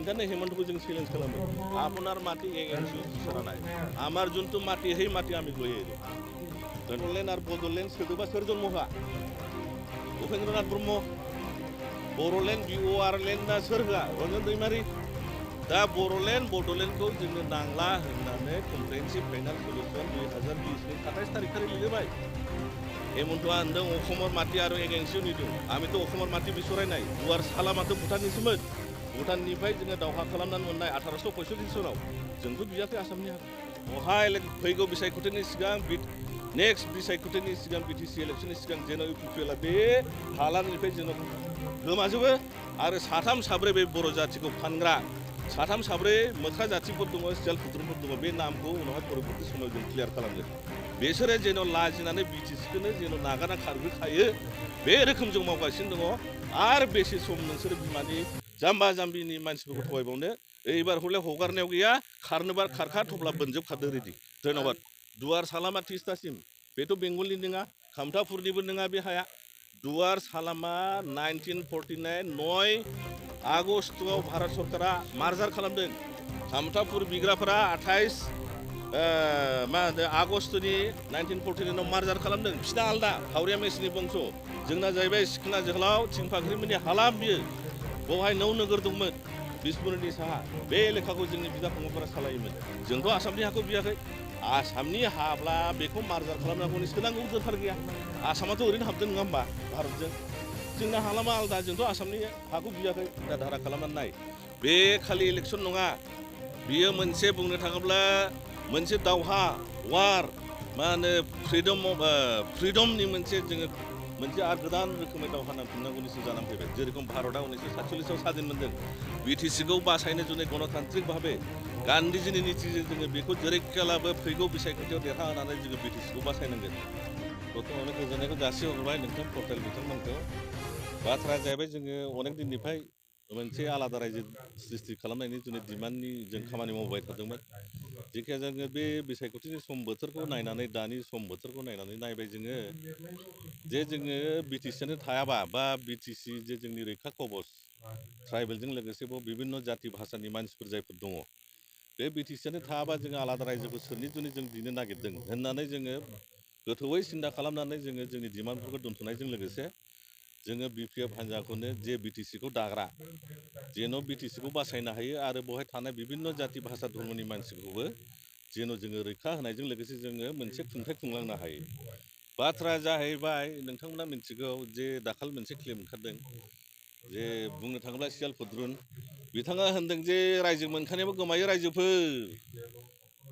ओंखायनो हेमन्तखौ जों চ্যালেঞ্জ খালামो আপনার মাটি এগেন্সি সারানায় আমার জন্তু মাটি হেই মাটি আমি গয়ে বড়োলেण्ड আর বড়োলেण्ड सोदोबा सोर जन्म होआ उपेन्द्रनाथ ब्रह्म बड़ोलेण्ड BORLand ना सोर होआ रन्जन दैमारि दा बड़ोलेण्ड बड'लेण्डखौ जोंनो नांला होननानै कमप्रेहेनसिभ फाइनाल सल्युसन 2020 नि 27 तारिख खालि लिरबाय हेमन्तआ होनदों अखमर माटी आरो एगेंसियाव निदों आमिथ' अखमर माटी बिसरायनाय गुवार सालामाथ' भुटाननिसोमोन भुटाननिफ्राय जोङो दावहा खालामनानै मोननाय 1845 सनाव जोंथ' बियाखै आसामनि हा बहाय फैगौ बिसायख'थिनि सिगां नेक्स्ट बिसायख'थिनि सिगां बिटिसि इलेक्सननि सिगां जेन' इउपिपिएलआ बे हालामनिफ्राय जेन' गोमाजोबो आरो साथाम साब्रै बे बर' जाथिखौ फानग्रा साथाम साब्रै मोख्रा जाथिफोर दङ सियाल खुद्रुफोर दङ बे नामखौ उनावहाय परबर्ती समाव जों क्लियार खालामगोन बिसोरो जेन' लाजिनानै बिटिसिखौनो जेन' नागारना खारबोखायो बे रोखोम जों मावगासिनो दङ आरो बेसे सम नोंसोरो बिमानि जाम्बा जाम्बिनि मानसिफोरखौ थगायबावनो एबार हले हगारनायाव गैया खारनोबा खारखा थफ्ला बोनजोबखादो रेडि धन्यबाद दुवार सालामा तिस्तासिम बेथ' बेंगलनि नङा खामथापुरनिबो नङा बे हाया दुवार सालामा 1949 9 आगस्टआव भारत सरकारा मार्जार खालामदों खामथापुर बिग्राफोरा 28 मा होनो आगस्टनि 1949 मार्जार खालामदों बिसिना आलदा हावरिया मेसिनि बंस जोंना जाहैबाय सिखोना जोहोलाव थिंफाख्रिमोननि हालाम बियो बेवहाय नौ नोगोर दंमोन बिसमुरिनि साहा बे एलेखाखौ जोंनि बिदा फंबायफोरा सालायोमोन जोंथ' आसामनि हाखौ बियाखै आसामनि हाब्ला बेखौ मार्जार खालामनांगौनि सोनांगौ दरखार गैया आसामाथ' ओरैनो हाबदों नङा होमबा भारतजों जोंना हालामा आलदा जोंथ' आसामनि हाखौ बियाखै दा धारा खालामनानै नाय बे खालि इलेक्सन नङा बियो मोनसे बुंनो थाङोब्ला मोनसे दावहा वार मा होनो फ्रिडमनि मोनसे जोङो मोनसे आरो गोदान रोखोमै दावहा नांफिननांगौनिसो जानानै फैबाय जेरेखम भारतआ 1947 स्वाधीन मोनदों बिटिसिखौ बासायनो जुनै गणतान्त्रिक भाबे गान्धीजिनि नीतिजों जोङो बेखौ जेरैखियालाबो फैगौ बिसायख'थियाव देरहाहोनानै जोङो बिटिसिखौ बासायनांगोन गथ'आवनो गोजोननायखौ जासिहरबाय नोंथां पर्टेल बिथांमोनखौ बाथ्राया जाहैबाय जोङो अनेक दिननिफ्राय मोनसे आलादा रायजो सृष्टि खालामनायनि जुनै डिमान्डनि जों खामानि मावबाय थादोंमोन जेखिया जोङो बे बिसायख'थिनि सम बोथोरखौ नायनानै दानि सम बोथोरखौ नायनानै नायबाय जोङो जे जोङो बिटिसियानो थायाबा बा बिटिसि जे जोंनि रैखा कबच ट्राइबेलजों लोगोसे बेयाव बिभिन्न जाति भाषानि मानसिफोर जायफोर दङ बे बिटिसियानो थायाबा जोङो आलादा रायजोखौ सोरनि जुनै जों दिनो नागिरदों होननानै जोङो गोथौयै सिन्था खालामनानै जोङो जोंनि डिमान्डफोरखौ दोनथ'नायजों लोगोसे जोङो बिपिएफ हान्जाखौनो जे बिटिसिखौ दाग्रा जेन' बिटिसिखौ बासायनो हायो आरो बेवहाय थानाय बिभिन्न जाति भाषा धर्मनि मानसिखौबो जेन' जोङो रैखा होनायजों लोगोसे जोङो मोनसे खुंथाय खुंलांनो हायो बाथ्राया जाहैबाय नोंथांमोना मिथिगौ जे दाखालि मोनसे क्लेम ओंखारदों जे बुंनो थाङोब्ला सियाल खुद्रुन बिथाङा होनदों जे रायजो मोनखानायाबो गोमायो रायजोफोर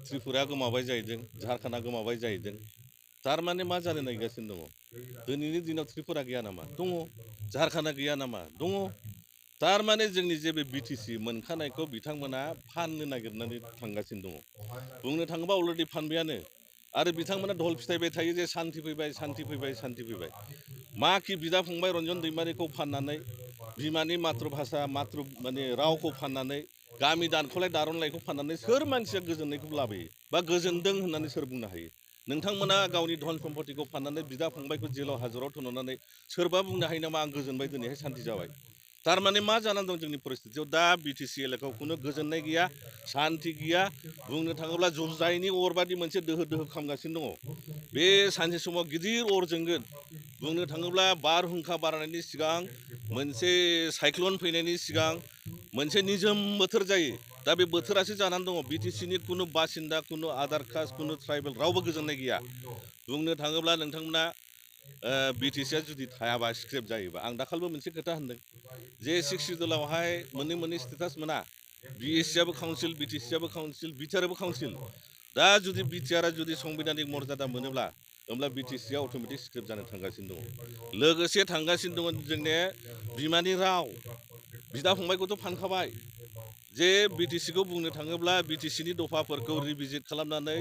त्रिपुराया गोमाबाय जाहैदों झारखान्डआ गोमाबाय जाहैदों थारमाने मा जानो नागिरगासिनो दङ दिनैनि दिनाव त्रिपुरा गैया नामा दङ झारखान्डआ गैया नामा दङ थारमाने जोंनि जे बे बिटिसि मोनखानायखौ बिथांमोना फाननो नागिरनानै थांगासिनो दङ बुंनो थाङोबा अलरेडि फानबायानो आरो बिथांमोना ढल फिथाइबाय थायो जे सान्ति फैबाय सान्ति फैबाय सान्ति फैबाय मा कि बिदा फंबाय रन्जन दैमारिखौ फाननानै बिमानि मातृभाषा माने रावखौ फाननानै गामि दानख'लाय दारनलायखौ फाननानै सोर मानसिया गोजोननायखौ लाबोयो बा गोजोनदों होननानै सोर बुंनो हायो नोंथांमोना गावनि धन सम्पतिखौ फाननानै बिदा फंबायखौ जेलाव हाजराव थुननानै सोरबा बुंनो हायो नामा आं गोजोनबाय दिनैहाय सान्ति जाबाय थारमाने मा जानानै दं जोंनि परिस्थितियाव दा बिटिसि एलेकायाव खुनु गोजोननाय गैया सान्ति गैया बुंनो थाङोब्ला जुजाइनि अरबादि मोनसे दोहो दोहो खामगासिनो दङ बे सानसे समाव गिदिर अर जोंगोन बुंनो थाङोब्ला बारहुंखा बारनायनि सिगां मोनसे साइक्लन फैनायनि सिगां मोनसे निजोम बोथोर जायो दा बे बोथोरासो जानानै दङ बिटिसिनि खुनु बासिन्दा खुनु आदार कास्ट खुनु ट्राइबेल रावबो गोजोननाय गैया बुंनो थाङोब्ला नोंथांमोना बिटिसिया जुदि थायाबा स्क्रेप जायोबा आं दाखालिबो मोनसे खोथा होनदों जे 6 सिडुलावहाय मोननै स्टेटास मोना बिएससियाबो काउन्सिल बिटिसियाबो काउन्सिल बिटिआरआबो काउन्सिल दा जुदि बिटिआरआ जुदि संबिधानिक मर्यादा मोनोब्ला होमब्ला बिटिसिया अट'मेटिक स्क्रेप जानो थांगासिनो दङ लोगोसे थांगासिनो दङ जोंनि बिमानि राव बिदा फंबायखौथ' फानखाबाय जे बिटिसिखौ बुंनो थाङोब्ला बिटिसिनि दफाफोरखौ रिभिजिट खालामनानै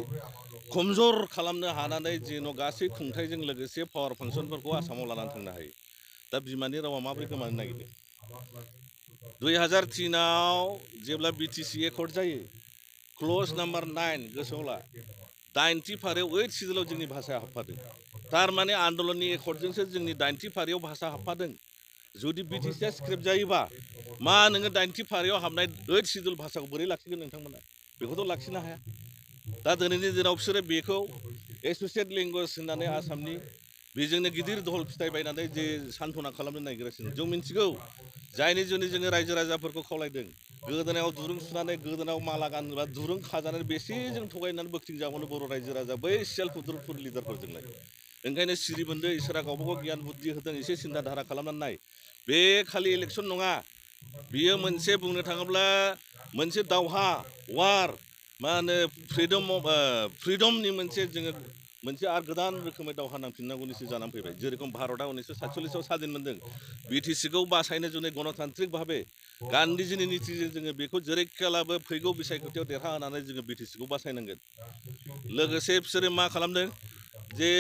खमजर खालामनो हानानै जेन' गासै खुंथायजों लोगोसे पावार फांसनफोरखौ आसामाव लानानै थांनो हायो दा बिमानि रावा माबोरै गोमानो नागिरदों 2003आव जेब्ला बिटिसि एकर्ड जायो क्लज नाम्बार 9 गोसोआव ला 90 फारियाव 8 सिडुलाव जोंनि भाषाया हाबफादों थारमाने आन्दलननि एकर्डजोंसो जोंनि 90 फारियाव भाषा हाबफादों जुदि बिटिसिआ स्क्रिप्ट जायोबा मा नोङो 90 फारियाव हाबनाय 8 सिडुल भाषाखौ बोरै लाखिगोन नोंथांमोना बेखौथ' लाखिनो हाया दा दिनैनि दिनाव बिसोरो बेखौ एस'सियेट लेंगुवेज होननानै आसामनि बेजोंनो गिदिर दल फिथाइ बायनानै जे सान्थना खालामनो नागिरगासिनो जों मिथिगौ जायनि जुनै जोङो रायजो राजाफोरखौ खावलायदों गोदोनायाव दुरुं सुनानै गोदोनायाव माला गानोबा दुरुं खाजानानै बेसे जों थगायनानै बोखथिं जाबावनो बर' रायजो राजा बै सेल्फ उद्रुफोर लिडारफोरजोंलाय ओंखायनो सिरि मोनदो इसोरा गावबा गाव गियान बुद्धि होदों एसे सिन्था धारा खालामनानै नाय बे खालि इलेक्सन नङा बियो मोनसे बुंनो थाङोब्ला मोनसे दावहा वार मा होनो फ्रिडमनि मोनसे जोङो मोनसे आरो गोदान रोखोमै दावहा नांफिननांगौनिसो जानानै फैबाय जेरेखम भारतआ 1947 साधीन मोनदों बिटिसिखौ बासायनो जुनै गणतान्त्रिक भाबे गान्धीजिनि नीतिजों जोङो बेखौ जेरैखियालाबो फैगौ बिसायख'थियाव देरहाहोनानै जोङो बिटिसिखौ बासायनांगोन लोगोसे बिसोरो मा खालामदों जे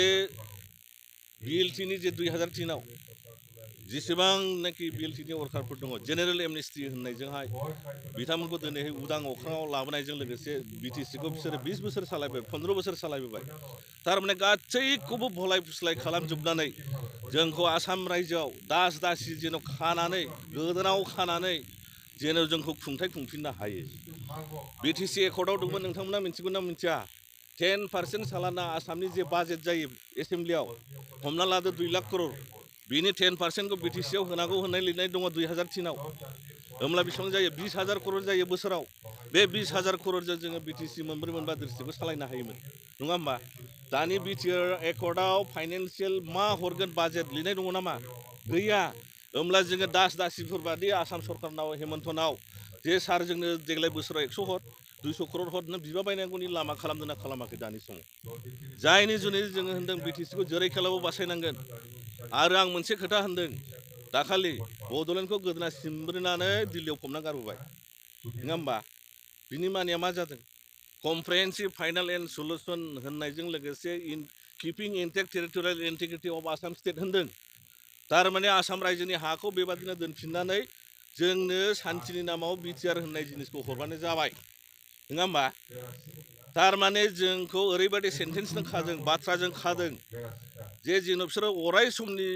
बिएलटिनि जे 2003आव जेसेबांनाखि बिएलटिनि वर्कारफोर दङ जेनेरेल एमनेस्टि होननायजोंहाय बिथांमोनखौ दिनैहाय उदां अख्राङाव लाबोनायजों लोगोसे बिटिसिखौ बिसोरो 20 बोसोर सालायबाय 15 बोसोर सालायबोबाय थारमाने गासैखौबो भलाय फुस्लाय खालामजोबनानै जोंखौ आसाम रायजोआव दास दासि जेन' खानानै गोदोनाव खानानै जेन' जोंखौ खुंथाय खुंफिननो हायो बिटिसि एकर्डआव दंमोन नोंथांमोना मिथिगौ ना मिथिया 10% सालाना आसामनि जे बाजेट जायो एसेम्ब्लियाव हमना लादो 2 लाख करोड़ बिनि 10%खौ बिटिसिआव होनांगौ होननाय लिरनाय दङ 2003आव होमब्ला बेसेबां जायो 20,000 करोड़ जायो बोसोराव बे 20,000 करोड़जों जोङो बिटिसि मोनब्रै मोनबा डिस्ट्रिक्टखौ सालायनो हायोमोन नङा होमबा दानि बिटिआर एकर्डआव फाइनान्सियेल मा हरगोन बाजेट लिरनाय दङ नामा गैया होमब्ला जोङो दास दासिफोर बादि आसाम सरकारनाव हेमन्तनाव जे सार जोंनो देग्लाय बोसोराव 100 हर 200 करोड़ हरनो बिबा बायनांगौनि लामा खालामदों ना खालामाखै दानि समाव जायनि जुनै जोङो होनदों बिटिसिखौ जेरैखियालाबो बासायनांगोन आरो आं मोनसे खोथा होनदों दाखालि बड'लेण्डखौ गोदोना सिमब्रिनानै दिल्लीयाव फबना गारबोबाय नङा होमबा बिनि मानिया मा जादों कमप्रेहेन्सिभ फाइनाल एन्ड सलुसन होननायजों लोगोसे keeping intact territorial integrity of Assam state होनदों थारमाने आसाम रायजोनि हाखौ बेबादिनो दोनफिननानै जोंनो सान्थिनि नामाव बिटिआर होननाय जिनिसखौ हरबानो जाबाय नङा होमबा थारमाने जोंखौ ओरैबायदि सेन्टेन्सजों खादों बाथ्राजों खादों जे जेन' बिसोरो अराय समनि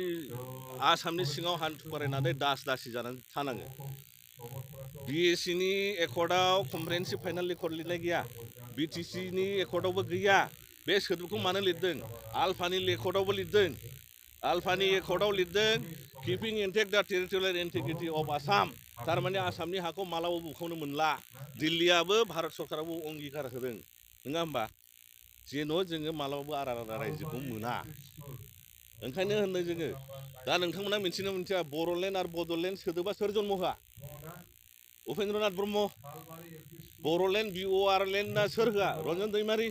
आसामनि सिङाव हान्थु बारायनानै दास दासि जानानै थानाङो बिएसिनि एकर्डआव कमप्रेहेन्सिभ फाइनाल एकर्ड लिरनाय गैया बिटिसिनि एकर्डआवबो गैया बे सोदोबखौ मानो लिरदों आल्फानि एकर्डआवबो लिरदों आल्फानि एकर्डआव लिरदों किपिं इन्टेक्ट दा टेरिटरियेल इन्टिग्रिटि अफ आसाम थारमाने आसामनि हाखौ मालाबाबो बुखावनो मोनला दिल्लीयाबो भारत सरकाराबो अंगिकार होदों नङा होमबा जेन' जोङो मालाबाबो आलादा रायजोखौ मोना ओंखायनो होनदों जोङो दा नोंथांमोना मिथिनो मिथिया बर'लेण्ड आरो बड'लेण्ड सोदोबा सोर जन्म होआ उपेन्द्रनाथ ब्रह्म बर'लेण्ड BOR लेण्डआ सोर होआ रन्जन दैमारि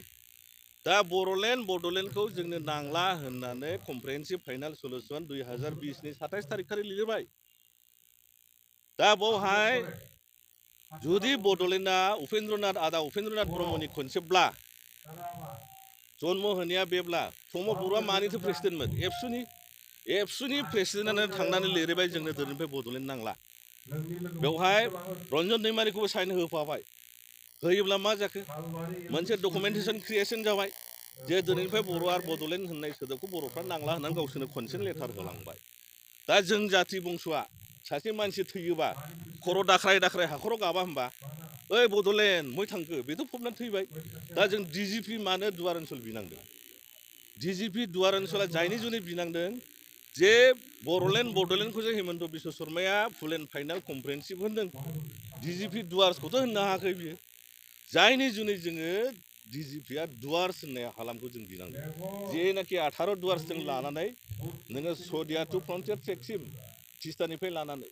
दा बर'लेण्ड बड'लेण्डखौ जोंनो नांला होननानै कमप्रेहेन्सिभ फाइनाल सलुसन 2020नि 27 थारिख खालि लिरबाय दा बावहाय जुदि बड'लेण्डआ आदा उपेन्द्रनाथ ब्रह्मनि खनसेब्ला जन्म होनाया बेब्ला प्रमद बर'आ मानिथो प्रेसिडेन्टमोन एबसुनि प्रेसिडेन्टआनो थांनानै लिरबाय जोंनो दिनैनिफ्राय बड'लेण्ड नांला बेवहाय रन्जन दैमारिखौबो साइन होफाबाय होयोब्ला मा जाखो मोनसे डकुमेन्टेसन क्रिएसन जाबाय जे दिनैनिफ्राय बर' आरो बड'लेण्ड होननाय सोदोबखौ बर'फ्रा नांला होननानै गावसोरनो खनसेनो लेटार होलांबाय दा जों जाथि बंस'आ सासे मानसि थैयोबा खर' दाख्राय हाखराव गाबा होमबा ओइ बड'लेण्ड मै थांखो बेथ' फबनानै थैबाय दा जों DGP मानो दुवार ओनसोल बिनांदों DGP दुवार ओनसोला जायनि जुनै बिनांदों जे बड'लेण्डखौ जों हेमन्त बिश्व शर्माया फुल एन्ड फाइनाल कमप्रेहेन्सिभ होनदों DGP दुवार्सखौथ' होननो हायाखै बियो जायनि जुनै जोङो DGPआ दुवार्स होननाय हालामखौ जों बिनांदों जेनाखि 18 दुवार्सजों लानानै नोङो सदिया टु फ्रन्टियार ट्रेकसिम तिस्तानिफ्राय लानानै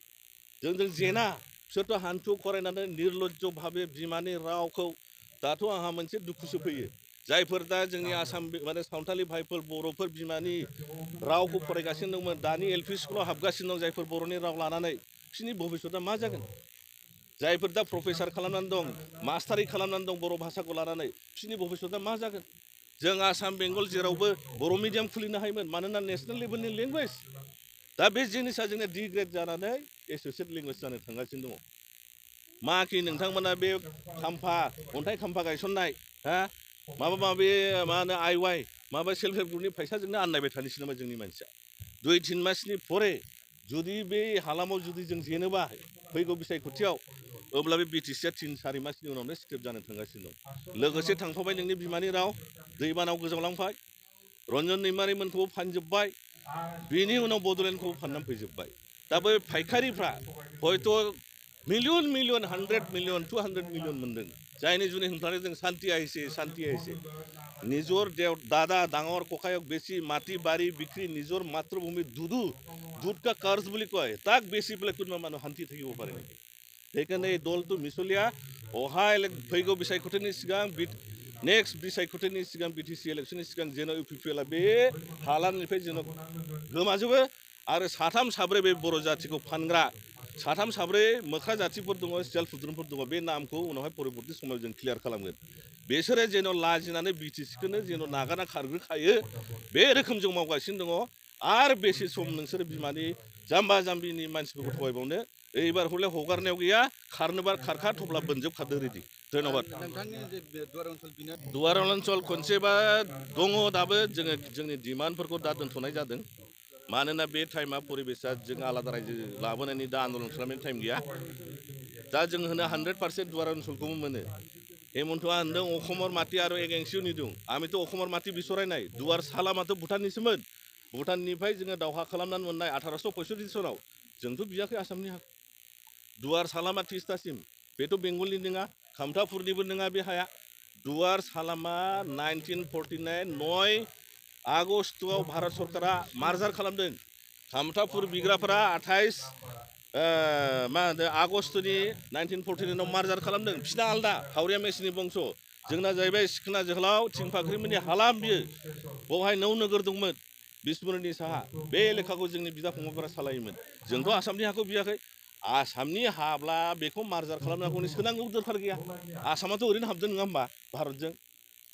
जोंजों जेना बिसोरथ' हान्थु खरायनानै निर्लज्ज भाबे बिमानि रावखौ दाथ' आंहा मोनसे दुखुसो फैयो जायफोर दा जोंनि आसाम माने सावथालि भाइफोर बर'फोर बिमानि रावखौ फरायगासिनो दंमोन दानि LP स्कुलाव हाबगासिनो दं जायफोर बर'नि राव लानानै बिसोरनि भबिष्यतआ मा जागोन जायफोर दा प्रफेसार खालामनानै दं मास्टारि खालामनानै दं बर' भाषाखौ लानानै बिसोरनि भबिष्यतआ मा जागोन जों आसाम बेंगल जेरावबो बर' मिडियाम खुलिनो हायोमोन मानोना नेसनेल लेभेलनि लेंगुवेज दा बे जिनिसा जोंना डिग्रेड जानानै एस'सियेट लेंगुवेज जानो थांगासिनो दङ माखि नोंथांमोना बे अन्थाइ खाम्फा गायसननाय हा माबा माबि मा होनो IY माबा सेल्फ हेल्प ग्रुपनि फैसाजोंनो आननायबाय थानोसै नामा जोंनि मानसिया 2-3 मासनि परे जुदि बे हालामाव जुदि जों जेनोबा फैगौ बिसायख'थियाव अब्ला बे बिटिसिआ 3-4 मासनि उनावनो स्टेप जानो थांगासिनो दं लोगोसे थांफाबाय नोंनि बिमानि राव दैबानाव गोजावलांबाय रन्जन दैमारिमोनखौबो फानजोब्बाय बेनि उनाव बड'लेण्डखौबो फाननानै फैजोब्बाय दा बै फायखारिफ्रा हयथ' मिलियन 100 मिलियन 200 मिलियन मोनदों जायनि जुनै हमथाने जों शांति आइसे নিজর দাদা ডাঙর ককায়ক বেশি মাটি বাড়ি বিক্রি নিজর মাতৃভূমি দুধ কা कर्ज বুলি কয় তাক বেশি পেলাই কোনোবা মানুহ শান্তি থাকিব পাৰে নেকি সেইকাৰণে এই দলটো মিছলীয়া অহাই फैगौ बिसायख'थिनि सिगां नेक्स्ट बिसायख'थिनि सिगां बिटिसि इलेक्शननि सिगां जेन' इउपिपिएलआ बे हालामनिफ्राय जेन' गोमाजोबो आरो साथाम साब्रै बे बर' जाथिखौ फानग्रा साथाम साब्रै मोख्रा जाथिफोर दङ सियाल फुद्रुनफोर दङ बे नामखौ उनावहाय परबर्ती समाव जों क्लियार खालामगोन बिसोरो जेन' लाजिनानै बिटिसिखौनो जेन' नागारना खारग्रोखायो बे रोखोम जों मावगासिनो दङ आरो बेसे सम नोंसोर बिमानि जाम्बा जाम्बिनि मानसिफोरखौ थगायबावनो এইবার हले हगारनायाव गैया खारनोबा खारखा थफ्ला बोनजोबखादो रेडि धन्यबाद दुवार अञ्चल खनसेबा दङ दाबो जोंनि डिमान्डफोरखौ दा दोनथ'नाय जादों मानोना बे टाइमा परिबेसा जों आलादा रायजो लाबोनायनि दा आन्दलन खालामनायनि टाइम गैया दा जों होनो 100% दुवार अञ्चलखौबो मोनो हेमन्तआ होनदों अखमर माटी आरो एगेंसिनि दं आमिथ' अखमर माटी बिसरायनाय दुवार सालामाथ' भुटाननिसोमोन भुटाननिफ्राय जोङो दावहा खालामनानै मोननाय 1865 सनाव जोंथ' बियाखै आसामनि हा दुवार सालामा तिस्तासिम बेथ' बेंगलनि नङा खामथापुरनिबो नङा बे हाया दुवार सालामा 1949 9 आगस्टआव भारत सरकारा मार्जार खालामदों खामथापुर बिग्राफोरा 28 मा होनो आगस्टनि 1949 आव मार्जार खालामदों बिसिना आलदा हावरिया मेसिनि बंस जोंना जाहैबाय सिखोना जोहोलाव थिंफाख्रिमोननि हालाम बियो बेवहाय 9 नोगोर दंमोन बिसमुरिनि साहा बे लेखाखौ जोंनि बिदा फंबायफोरा सालायोमोन जोंथ' आसामनि हाखौ बियाखै आसामनि हाब्ला बेखौ मार्जार खालामनांगौनि सोनांगौ दरखार गैया आसामाथ' ओरैनो हाबदों नङा होमबा भारतजों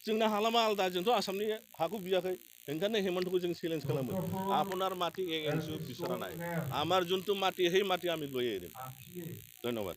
जोंना हालामा आलदा जोंथ' आसामनि हाखौ बियाखै ओंखायनो हेमन्तखौ जों চ্যালেঞ্জ खालामो আপনার মাটি এগেন্সু বিচরা নাই আমার যোনটো মাটি সেই মাটি আমি লৈ আহিম ধন্যবাদ